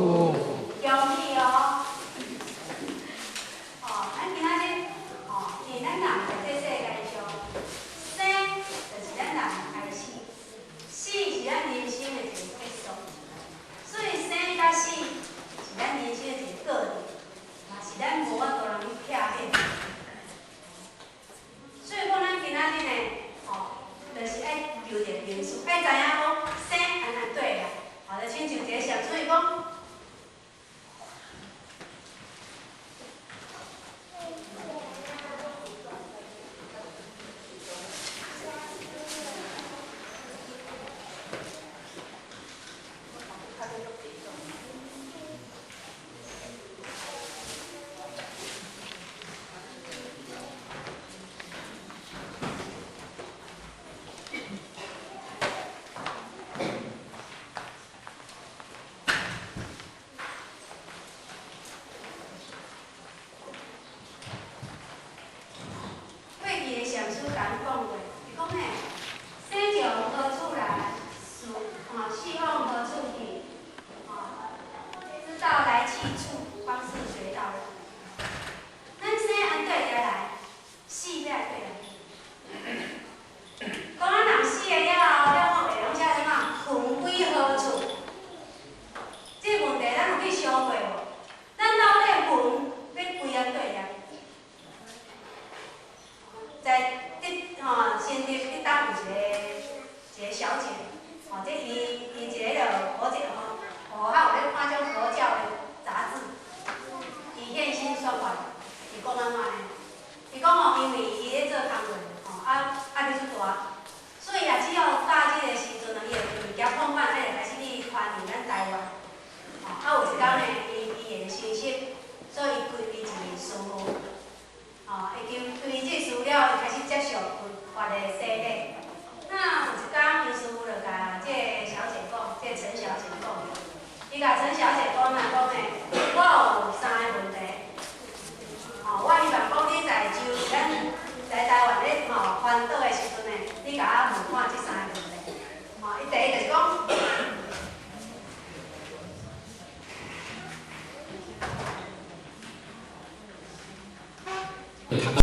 恭喜哦！哦，咱今仔日，哦，因為咱人佇這世界上，生就是咱人的開始，死是咱人生的一個結束。所以生佮死是咱人生的一個過程，嘛是咱無法度通去避免。所以講，咱今仔日呢，哦，就是愛求一個認識，愛知影講生按怎對來，吼，就親像一個禪師伊講。過去的禪師共咱講過，伊講呢，生從何處來，死吼死往何處去，吼，知道來去處，方是學道人。咱生按對佇來，死欲對來去。講咱人死了後，了後會攏寫啥物？魂歸何處？這個問題咱有去想過無？咱到底魂欲歸按對來？在德吼新竹德東有一個小姐，吼，這伊伊一个就佛教吼，吼，較有咧看這種佛教的雜誌，伊現身說法，伊講按怎呢？伊講吼，因為伊咧做工課，吼，啊啊欲出大，所以啊，只要早這個時陣啊，伊會物件放慢，啊，就開始去傳入咱台灣。吼，啊有一工呢，伊伊會信息，所以伊歸伊一個師父。吼，伊求歸這師了，伊開始接受佛的洗禮。那有一工，伊師父就共這個小姐講，這個陳小姐講，伊共陳小姐講啊，講呢，我有三个問題。吼，我希望講你在就咱來台灣咧吼傳道的時陣呢，你共我問看這三个問題。吼，伊第一就是講。談到